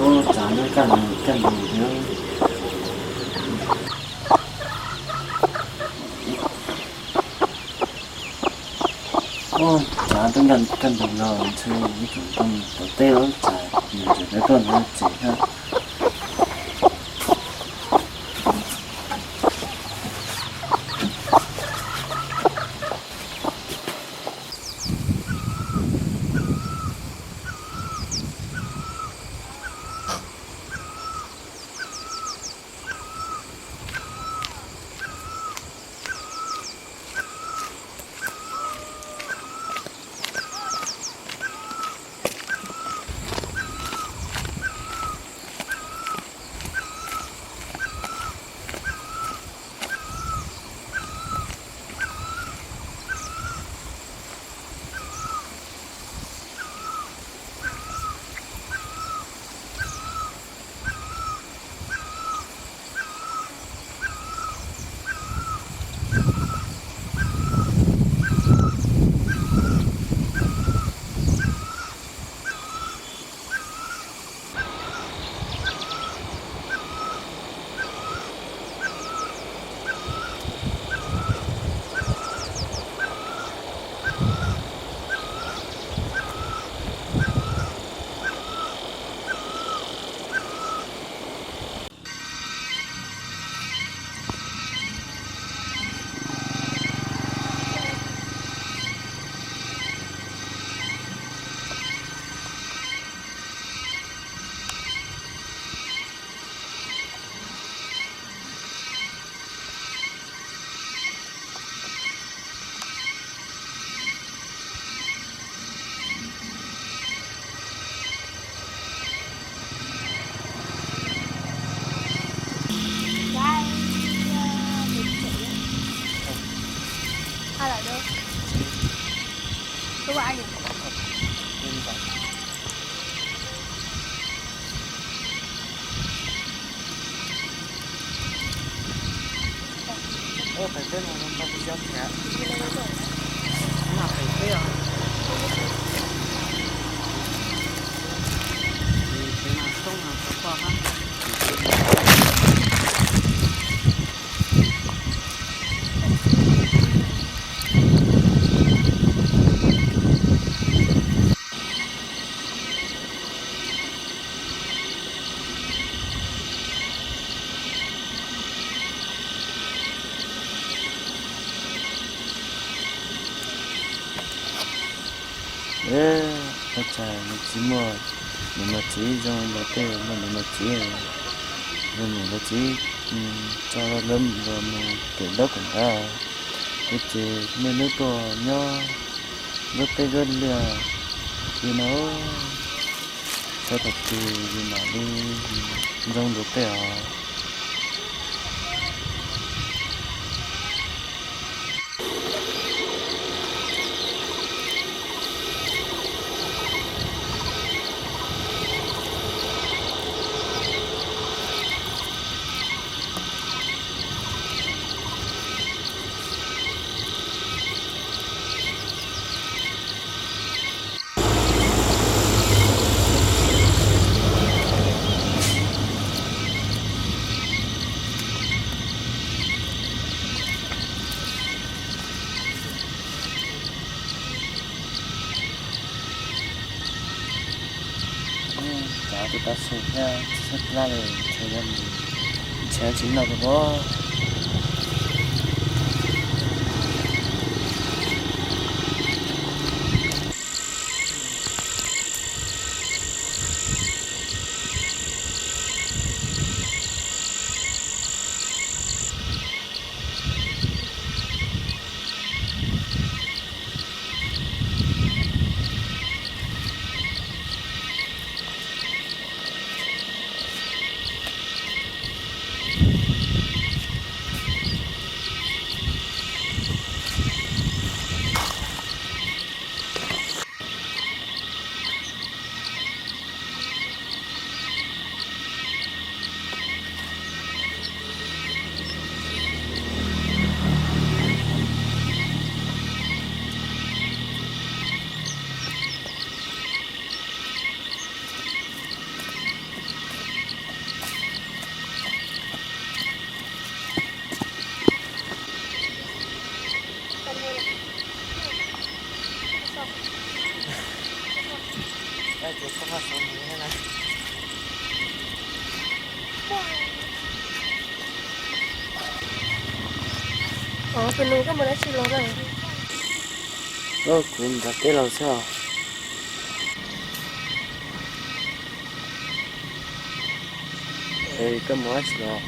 Ub, tsav ntuj kaj ntug kaj ntug thiab. Ub, tsav ntuj kaj ntug no ntshe ib tsoom tau mus tom teb lawm, tsav nws tseem tau tuaj ntawd tsev thiab. Ua pem teb no zoo tau pes cov thiab. Noj pem teb os. Ces mas xoob no tau poj hab. Ua cas nws tsis muaj niam muaj txiv zoo nkaus tej muaj niam muaj txiv, zoo niam zoo txiv tso lawv los mus pem dab pem nrad, ces niaj hnub tuaj nyob zuaj teb zuaj liaj li no. Saib thaum twg yus mam li zoo dua tej os. Cov tus tau su thiab tsis txhob laj li, ntshe yog nws ntshe tsis noj pab. Tus nus, koj mus dab tsi los na? Kuv nram teb los xwb os. Koj mus dab tsi los?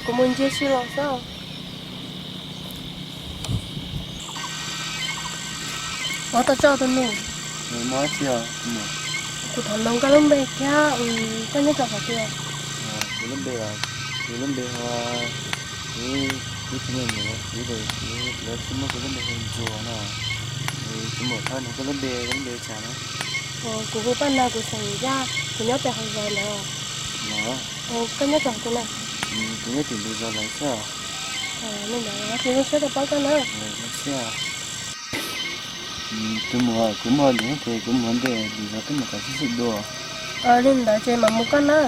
Kuv mus ncig si los xwb. Ua tau tso tus nus. Kuv thov noog koj lub npe thiab koj nyob rau qhov twg? Kuv lub npe, kuv lub npe hu, kuv, kuv tsis muaj niam txiv, kuv, lawv tsis muab kuv lub npe hu Ntsuag no. Kuv mam thov noog koj lub npe, koj lub npe hu cas na? Kuv hu Paj Nag, kuv xeem Yaj, kuv nyob pem Hauv Zais ntawd. Koj nyob rau qhov twg na? Kuv nyob tim Npis Zos lawv xwb. Li ntawd ces zoo siab tau paub koj na. Tus muam, kuv muaj lwm hnub ces kuv mus nte Npis Zos peb mam rov sib sib dua. Li ntawd ces mam mus koj na.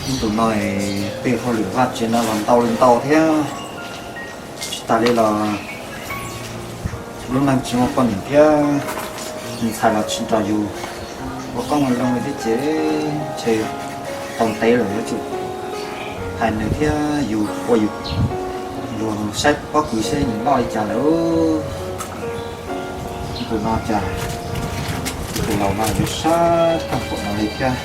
Ib ntus no tej hauj lwm vaj tsev no los ntau li ntau thiab. Tsis tas li los lub neej tsis muaj poj niam thiab, ntxhais los tsis nrog yus ua qoob ua loo li thiab ces ntshe tau ntev lawm yuav tsum hais nws thiab yus ua yus luag saib pob kws seb nws loj li cas lawm. Tus no cas, tus laus no yuav sab tag npaum no li thiab.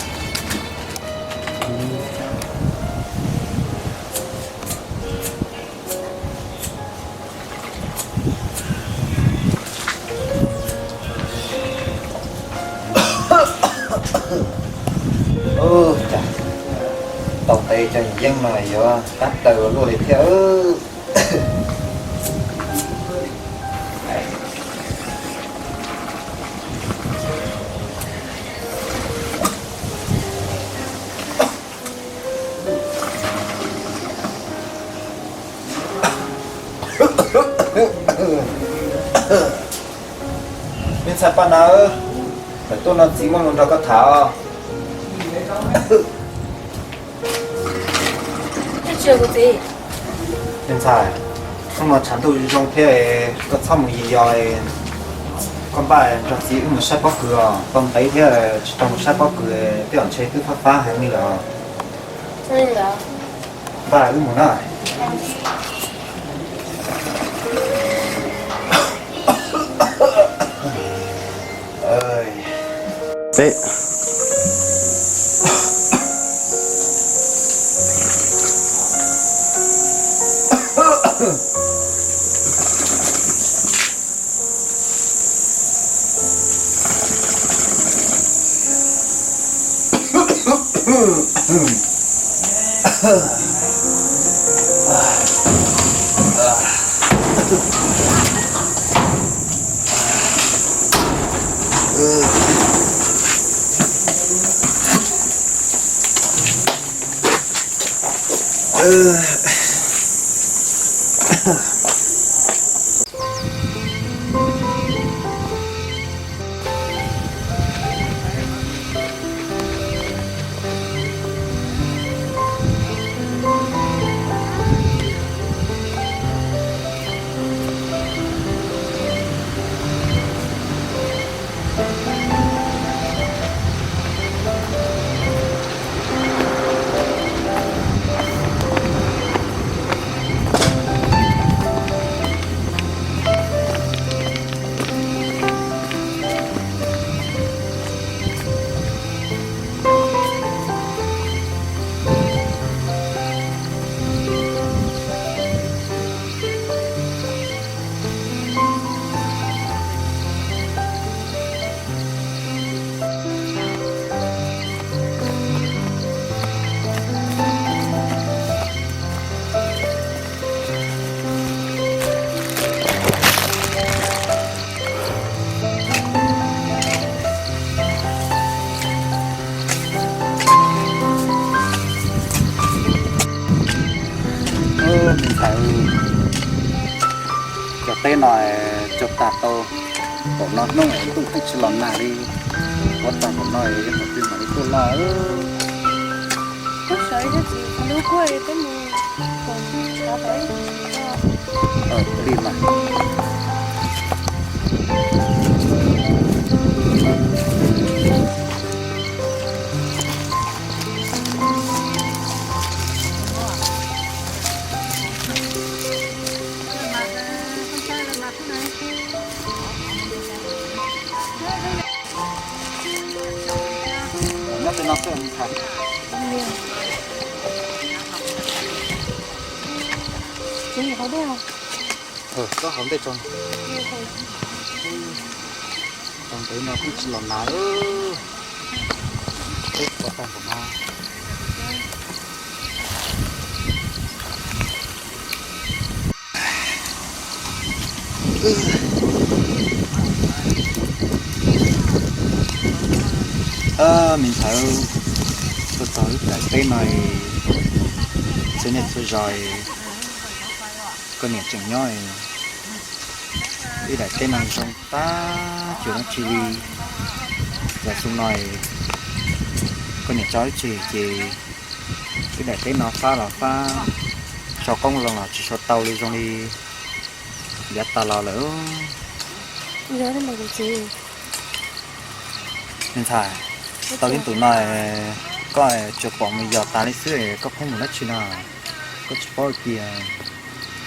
Tau ntev cov yeeb no yuav qab taw ua luaj li thiab. Me ntxhais Paj Nas, tawm tuaj no txiv muaj lus nrog koj tham os. Me ntxhais, hnub no tshav ntuj zoo thiab, koj txhob mus yos yos, koj npaj nrog txiv wb mus saib pob kws os. Tau ntev thiab tsis tau mus saib pob kws, twb ntshe twb fab fab heev li lawm. Npaj wb mus na. Peb. Cov teb no cog tag tau kaum no hnub ntuj twb tsis los nag li. Ua tag kaum no yog thaum twg mam li tuaj loj. Li mas. Nyob tej no xwb ntxhais. Koj hauv ntej tso. Tau ntev no kuj tsis los nag. Teb ua tag npaum no. Me ntxhais, tuaj txog lub daim teb no, txhua niaj txhua zaus koj niam tseem nyob. Ib daim teb no zoo tab cuag dab tsi li. Yog xyoo no koj niam tso ib tsig ces Ib daim teb no fab los fab, sau qoob loo los tsis sau tau li, zoo li yav tas los lawm. Me ntxhais, tau ib ntus no koj tsuas pom mus yos tas li xwb, koj pheej mus dab tsi no? Koj tsis paub tias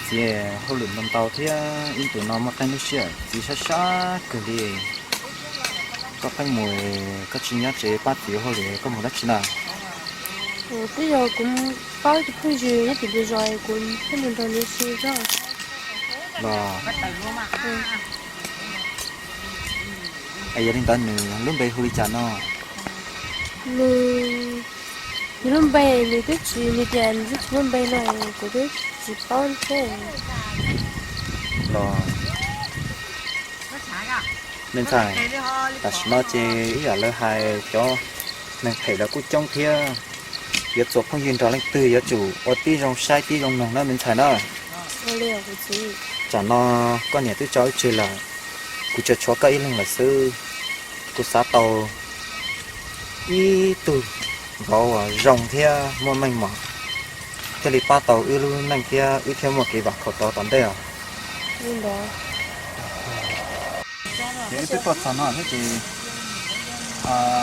txiv hauj lwm ntau ntau thiab ib ntus no muaj qee lub sij hawm txiv sab sab kawg li. Koj pheej mus, koj tsis nyob tsev pab txiv hauj lwm, koj mus dab tsi na? Twb yog kuv pab tus phooj ywg nyob tim ntug zos, kuv thiaj mus nrog nws ua si xwb. Los, es yog li ntawd nws lub npe hu li cas no? Nws, nws lub npe, nws twb tsis, nws tias nws twb tsis muaj npe no, kuv twb tsis paub thiab. Los, me ntxhais, tam sim no ces ib yam lawv hais cov neeg phem lawv kuj coob thiab. Yuav txuas phooj ywg nrog leej twg yuav tsum ua tib zoo saib tib zoo mloog na me ntxhais na. Tsam no koj niam twb tso wb tseg lawm, kuv tsuas tshuav koj ib leeg lawm xwb. Kuv xav tau ib tug vauv uas zoo thiab muaj meej mom, thiaj li pab tau wb lub neej thiab wb thiaj muaj kev vam khom tod tom ntej os. Ces wb twb tuaj txog no thiab ces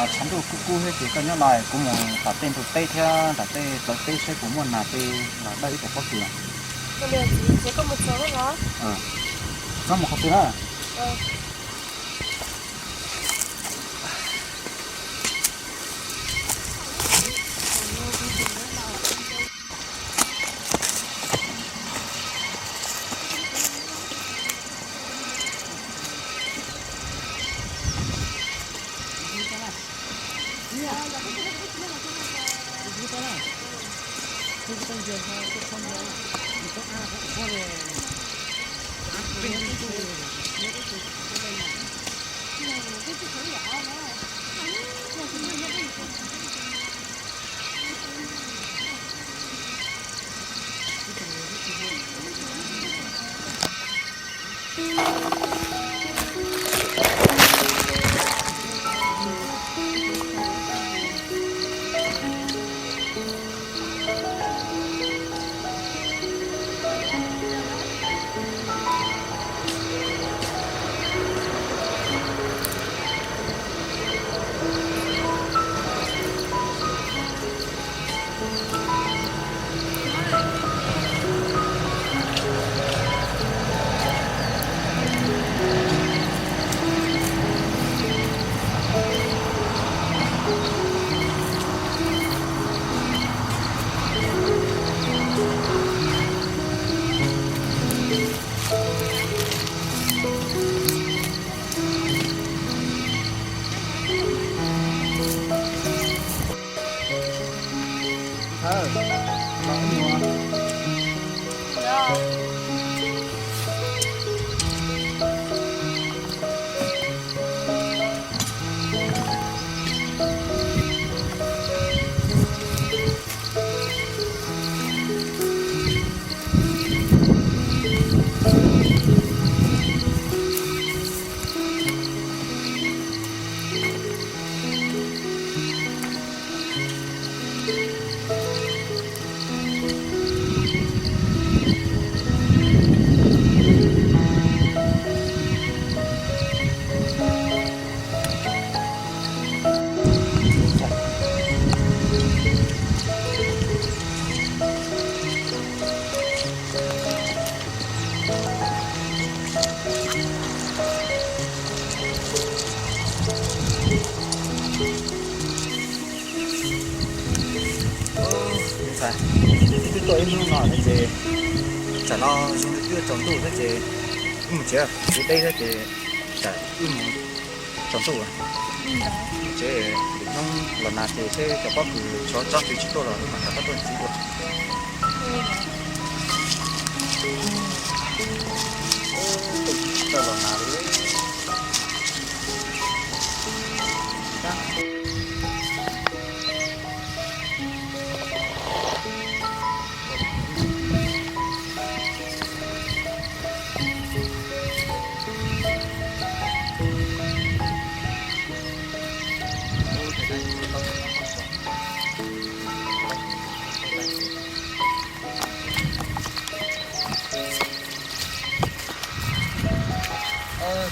tshav ntuj kub kub thiab ces koj nyob no, kuv mus tom tej ntug teb thiab nram tej plawv teb saib puas muaj nas tej los dawb ib puas pob kws. Txhob mus qhov twg na. Ntxhais, wb twb tuaj ib hnub no thiab ces tsam no zoo li twb yuav tsaus ntuj thiab ces wb mus tsev, txiv deb thiab ces tsam wb mus tsaus ntuj. Tsev lwm hnub los nag ces seb cov pob kws tsov tsob twg tsis tuaj los wb mam rov qab tuaj ntxiv dua. Tsis tau los nag li.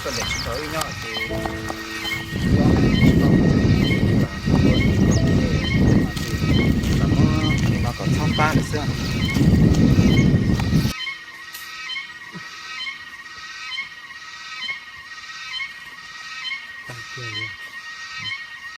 Tuaj ntawm tsis nrog wb nyob ces